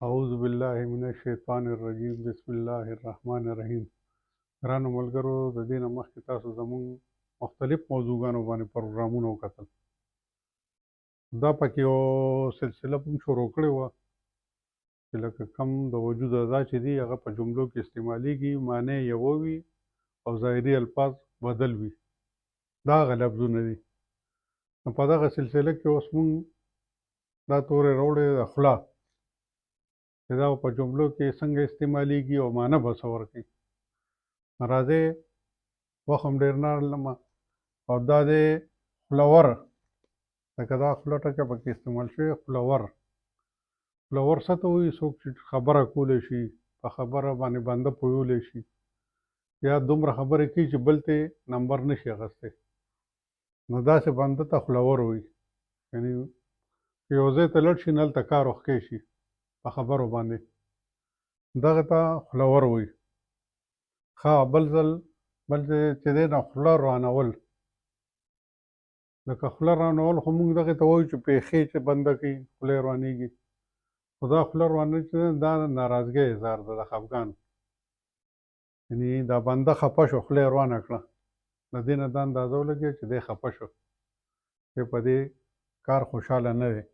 اعوذ بالله من الشیطان الرجیم بسم الله الرحمن الرحیم. ګرانو ملګرو، د دې نه مخکې تاسو زموږ مختلف موضوعګانو باندې پروګرامونه وکتل. دا پکې یو سلسله هم شروع کړې وه چې لکه کم د وجود اعضا چې دي هغه په جملو کې استعمالیږي، معنی یوه وي او ظاهري الفاظ بدل وي، دا هغه لفظونه دي. نو په دغه سلسله کې اوس موږ دا توری راوړی د خوله، چې دا په جملو کې څنګه استعمالیږي او معنی به څه ورکوي. راځئ، وخت هم ډېر نه لرم. او دا دی خولور، لکه دا خوله ټکی پکې استعمال شوی. خولور، خولور څه ته وایي؟ څوک چې خبره کولی شي، په خبره باندې بنده پوهولی شي، یا دومره خبرې کوي چې بل ته نمبر نه شي اخیستی، نو داسې بنده ته خولور وایي. یعنی که یو ځای ته لاړ شي نو هلته کار وښکی شي په خبرو باندې، دغه ته خولور وایي. ښه، بل ځل بل ځای چې دی نه خوله روانول، لکه خوله روانول خو موږ دغې ته وایو چې پېښې چې بنده کوي خوله یې روانېږي، خو دا خوله روانول چې ده دا ناراضګۍ اظهار ده، د خفګان. یعنی دا بنده خفه شو، خوله یې روانه کړه، د دې نه دا اندازه ولګېده چې دی خفه شو، دی په دې کار خوشحاله نه دی،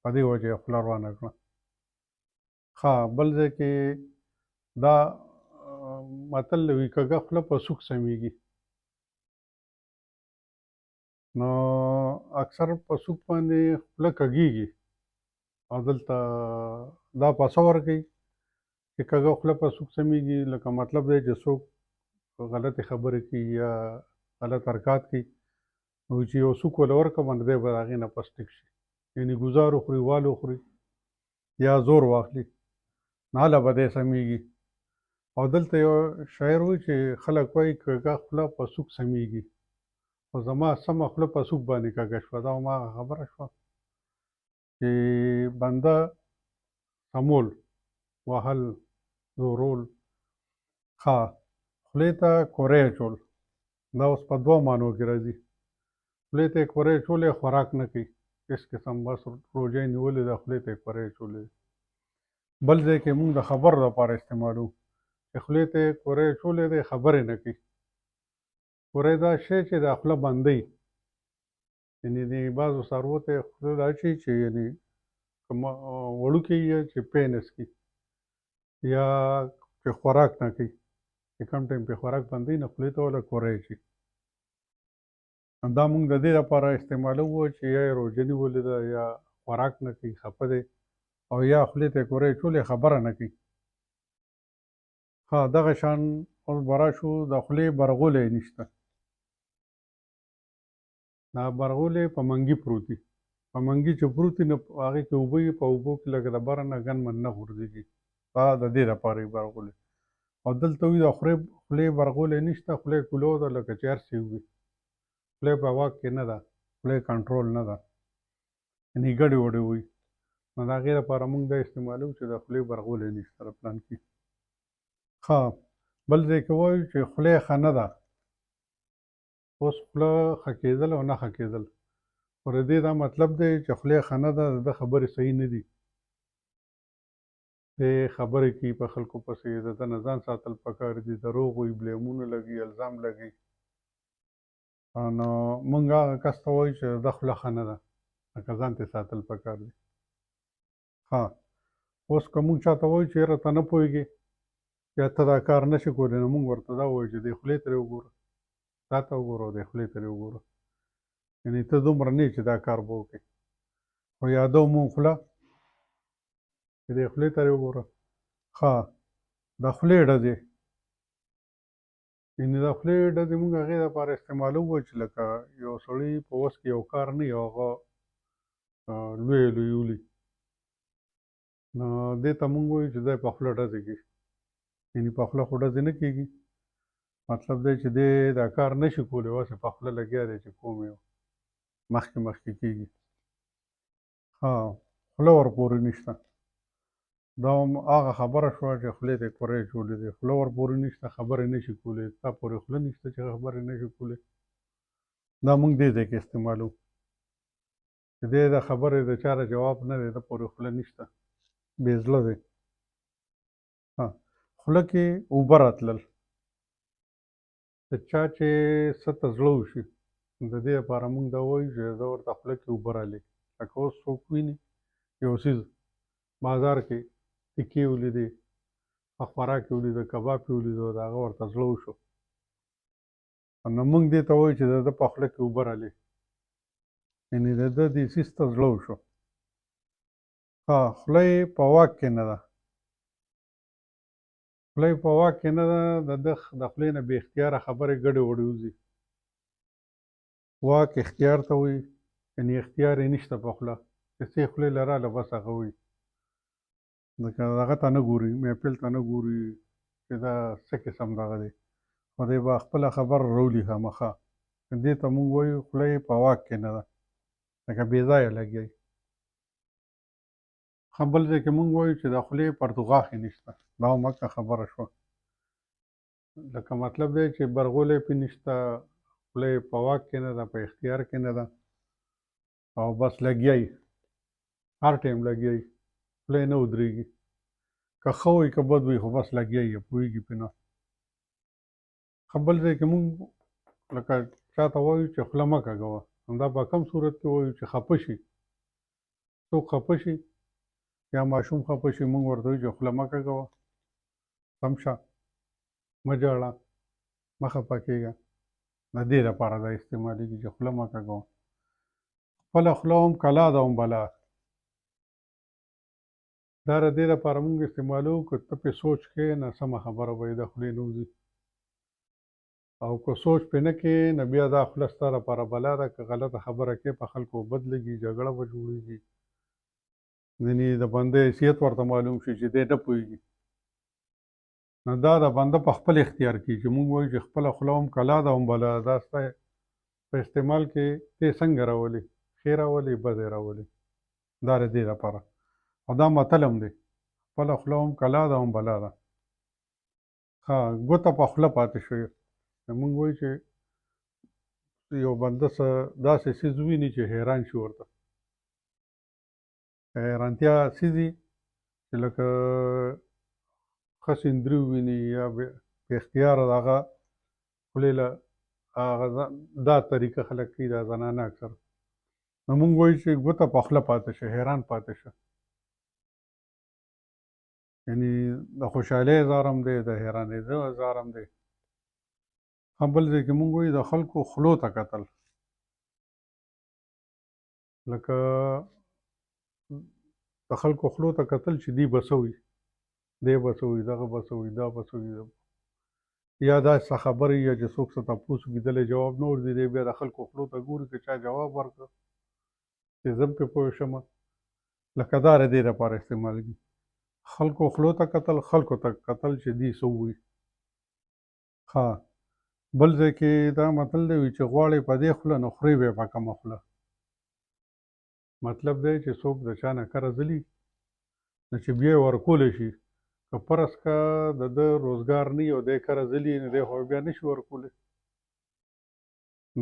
په دې وجه یې خوله روانه کړه. ښه، بل ځای کې دا متل وي، کږه خوله په سوک سمېږي. نو اکثر په سوک باندې خوله کږېږي، او دلته دا پاسه ورکوي چې کږه خوله په سوک سمېږي، لکه مطلب دی چې څوک غلطې خبرې کوي یا غلط حرکات کوي، نو چې یو سوک وله ورکړه نو دی به د هغې نه پس ټیک شي، یعنی ګوزار وخوري، وال وخوري یا زور واخلي، نو هله به دی سمېږي. او دلته یو شاعر وایي چې خلک وایي کږه خوله په سوک سمېږي، خو زما سمه خوله په سوک باندې کږه شوه. دا هماغه خبره شوه چې بنده سمول، وهل، زورول. ښه، خولې ته کورې اچول، دا اوس په دوو معنو کې راځي. خولې ته یې کورې اچولی، خوراک نه کوي هېڅ قسم، بس روژه یې نیولې ده، خولې ته یې کورې اچولې. بل ځای کې موږ د خبرو لپاره استعمالو چې خولې ته یې کورې اچولی دی، خبرې نه کوي. کورې دا شی چې دا خوله بندوي، یعنې د بعضو څاروو ته یې خوله دا اچوي چې یعنې کوم وړوکی یې چې پی نه څکي یا چې خوراک نه کوي، چې کوم ټایم پې خوراک بندوي نو خولې ته ورله کورې اچوي. دا موږ د دې لپاره استعمالوو چې یا یې روژه نیولې ده یا خوراک نه کوي، خفه دی، او یا خولې ته یې کورې اچولې، خبره نه کوي. ښه، دغه شان اوس به راشو د خولې برغولی نشته. دا برغولی په منګي پروت دي، په منګي چې پروت دي نو هغې کې اوبه وي، په اوبو کې لکه د بره نه ګن من نه غورځېږي، دا د دې لپاره وي برغولی. او دلته وي د خولې برغولی نشته، خوله یې کولو ده لکه چې هر څه وي، خوله یې په واک کې نه ده، خوله یې کنټرول نه ده، یعنې ګډې وډې وي. نو د هغې لپاره موږ دا استعمالوو چې د خولې برغولی نشته د پلان کې. ښه، بل ځای کې وایو چې خوله یې ښه نه ده. اوس خوله ښه کېدل او نه ښه کېدل، خو د دې دا مطلب دی چې خوله یې ښه نه ده، د ده خبرې صحیح نه دي، دی خبرې کوي په خلکو پسې، د ده نه ځان ساتل پکار دي، دروغ وایي، بلیمونه لګوي، الزام لګوي. نو موږ هغه کس ته وایو چې د ده خوله ښه نه ده، لکه ځان ترې ساتل پکار دي. ښه، اوس که موږ چاته وایو چې یاره ته نه پوهېږې یا ته دا کار نه شې کولی، نو موږ ورته دا وایو چې دې خولې ترې وګوره، تا ته وګوره او دې خولې ترې وګوره، یعنې ته دومره نه چې دا کار به وکړې، خو یادو مونږ خوله چې دې خولې ترې وګوره. ښه، د خولې ډزې، یعنې د خولې ډزې موږ هغې لپاره استعمالوو چې لکه یو سړي په وس کې یو کار نه وي او هغه لوی لوی ولي، نو دې ته موږ وایو چې دی په خوله ډزې کوي، یعنې په خوله خو ډزې نه کېږي، مطلب دی چې دی دا کار نه شي کولی، هسې په خوله لګیا دی چې کوم یې مخکې مخکې کېږي. ښه، خوله ورپورې نشته، دا هم هغه خبره شوه چې خولې ته یې کورې اچولې دي، خوله ورپورې نشته، خبرې نه شي کولی، تا پورې خوله نشته چې خبرې نه شي کولی. دا موږ دې ځای کې استعمالوو چې دی د خبرې د چا د جواب نه دی، ده پورې خوله نشته. بې زړه دی. ها، خوله کې اوبه راتلل، د چا چې څه ته زړه وشي، د دې لپاره موږ دا وایو چې ده ورته خوله کې اوبه رالي. لکه اوس څوک ویني یو څیز بازار کې، تکې ولیدې، ښه خوراک یې ولیده، کباب یې ولیدو، د هغه ورته زړه وشو، نو موږ دې ته وایو چې د ده په خوله کې اوبه رالي، یعنې د ده دې څیز ته زړه وشو. ښه، خوله یې په واک کې نه ده. خوله یې په واک کې نه ده، د ده د خولې نه بې اختیاره خبرې ګډې وډې وځي. واک اختیار ته وایي، یعنې اختیار یې نشته په خوله، چې څه یې خولې له راله بس هغه وایي، ځکه هغه ته نه ګوري، محفل ته نه ګوري چې دا څه قسم دغه دی، خو دی به خپله خبره راولي خامخا. دې ته موږ وایو خوله یې په واک کې نه ده، لکه بې ځایه لګیا. ښه، بل ځای کې موږ وایو چې د خولې پرتوغاښ یې نشته. دا هم حقه خبره شوه، لکه مطلب دی چې برغولی پې نشته، خوله یې په واک کې نه ده، په اختیار کې نه ده، او بس لګیا یي، هر ټایم لګیا یي، خوله یې نه ودرېږي، که ښه وایي که بد وایي، خو بس لګیا یي، پوهېږي پې نه. ښه، بل ځای کې موږ لکه چا ته وایو چې خوله مه کږوه، همدا په کوم صورت کې وایو چې خفه شي، څوک خفه شي یا ماشوم خفه شي، موږ ورته وایو چې خوله مه کږوه، سم شه، مه ژاړه، مه خفه کېږه. د دې لپاره دا استعمالېږي چې خوله مه کږوه. خپله خوله هم کلا ده هم بلا. دا د دې لپاره موږ استعمالوو که ته پې سوچ کې نه سمه خبره به یې د خولې نه وځي، او که سوچ پې نه کې نه بیا دا خوله ستا لپاره بلا ده، که غلطه خبره کې په خلکو بد لګي، جګړه به جوړېږي، یعنې د بنده حیثیت ورته معلوم شي چې دی نه پوهېږي. نو دا د بنده په خپل اختیار کې چې موږ وایو چې خپله خوله هم کلا ده هم بلا ده، دا ستا په استعمال کې ته څنګه راولي، ښې راولي بدې راولي، دا د دې لپاره. او دا متل هم دی، خپله خوله هم کلا ده هم بلا ده. ښه، ګوته په خوله پاتې شوې. موږ وایو چې یو بنده څه داسې څیز وویني چې حیران شي ورته، حیرانتیا څیز وي چې لکه ښه سندري وویني یا بې اختیاره د هغه خولې له هغه دا طریقه خلک کوي، دا زنانه اکثر. نو موږ وایو چې ګوته په خوله پاتې شه، حیران پاتې شه، یعنی د خوشحالۍ اظهار هم دی، د حیرانېدو اظهار هم دی. هم بل ځای کې موږ وایو د خلکو خولو ته کتل، لکه د خلکو خولو ته کتل چې دی به څه وایي، دی به څه وایي، دغه به څه وایي، دا به څه وایي، یا داسې څه خبرې یا چې څوک څه تپوس وکړي ده له جواب نه ورځي، دی بیا د خلکو خولو ته ګوري که چا جواب ورکړ چې زه هم پرې پوه شم. لکه دا د دې لپاره استعمالېږي، خلکو خولو ته کتل، خلکو ته کتل چې دی څه ووایي. ښه، بل ځای کې دا متل دی چې غواړې په دې خوله نو خورې به یې په کومه خوله. مطلب دی چې څوک د چا نه قرض لي نو چې بیا یې ورکولی شي، که فرض که د ده روزګار نه او دی قرض لي نو دی خو بیا نه شي ورکولی.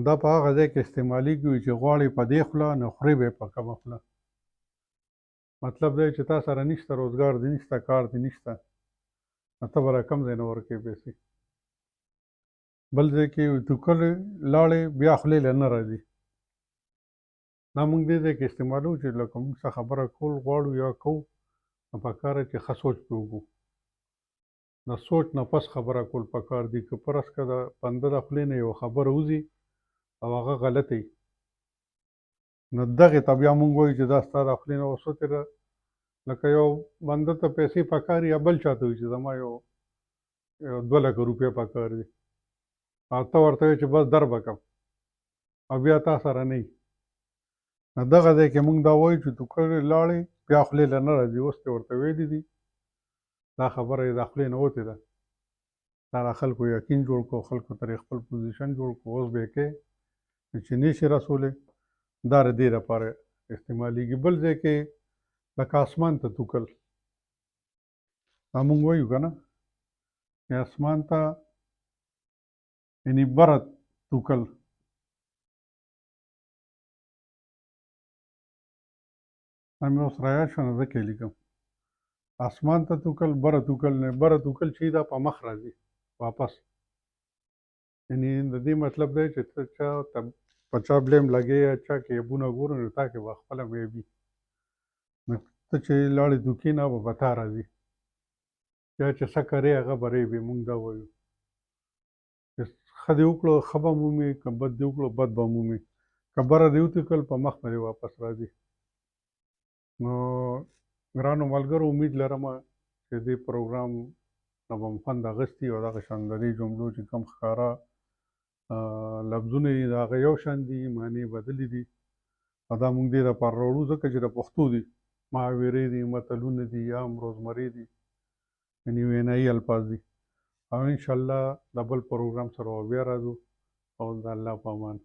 دا په هغه ځای کې استعمالېږي چې غواړې په دې خوله نو خورې به یې په کومه خوله. مطلب دی چې تا سره نشته، روزګار دې نشته، کار دې نشته، نو ته به له کوم ځای نه ورکوې پیسې. بل ځای کې توکلې لاړې بیا خولې له نه راځي. دا موږ دې ځای کې استعمالوو چې لکه موږ څه خبره کول غواړو یا کوو نو پکار چې ښه سوچ پرې وکړو، د سوچ نه پس خبره کول پکار دي. که فرض که د بنده د خولې نه یوه خبره وځي او هغه غلطه وي نو دغې ته بیا موږ وایو چې دا ستا د خولې نه اوس وتې ده. لکه یو بنده ته پیسې پکار یا بل چاته وایي چې زما یو 2 لکه روپۍ پکار دي، او ته ورته وایې چې بس در به کړم او بیا تا سره نه وي. نو دغه ځای کې موږ دا وایو چې توکلې لاړې بیا خولې له نه راځي، اوس دې ورته ویلي دي، دا خبره یې د خولې نه وتې ده، دا د خلکو یقین جوړ کړو، خلکو ترې خپل پوزیشن جوړ کړو، اوس به یې کوې چې نه شي رسولی. دا د دې لپاره استعمالېږي. بل ځای کې لکه اسمان ته توکل، دا موږ وایو که نه چې اسمان ته یعنی بره توکل، دا مې اوس رایاد شو نو ځکه یې لیکم. اسمان ته توکل بره توکل نه، بره توکل چې دا په مخ راځي واپس. یعنی د دې مطلب دی چې ته چا ته په چا بلیم لګې یا چا کې عیبونه ګورې نو تا کې به خپله هم عیب وي. نو ته چې لاړې دوکې نه به په تا راځي، یا چې څه کرې هغه به رېبې. موږ دا وایو چې ښه دې وکړو ښه به مومې، که بد دې وکړو بد به مومې، که بره دې وتوکل په مخ به دې واپس راځي. نو ګرانو ملګرو، امید لرم چې دې پروګرام نه به مو خوند اخیستی او دغه شان د دې جملو چې کوم ښکاره لفظونه دي د هغه یو شان دي، معنی بدلې دي. او دا موږ دې دپاره راوړو ځکه چې د پښتو دي، محاورې دي، متلونه دي، عام روزمرې دي، یعنی وینایي الفاظ دي. او انشاءالله د بل پروګرام سره به بیا راځو او د الله په امان.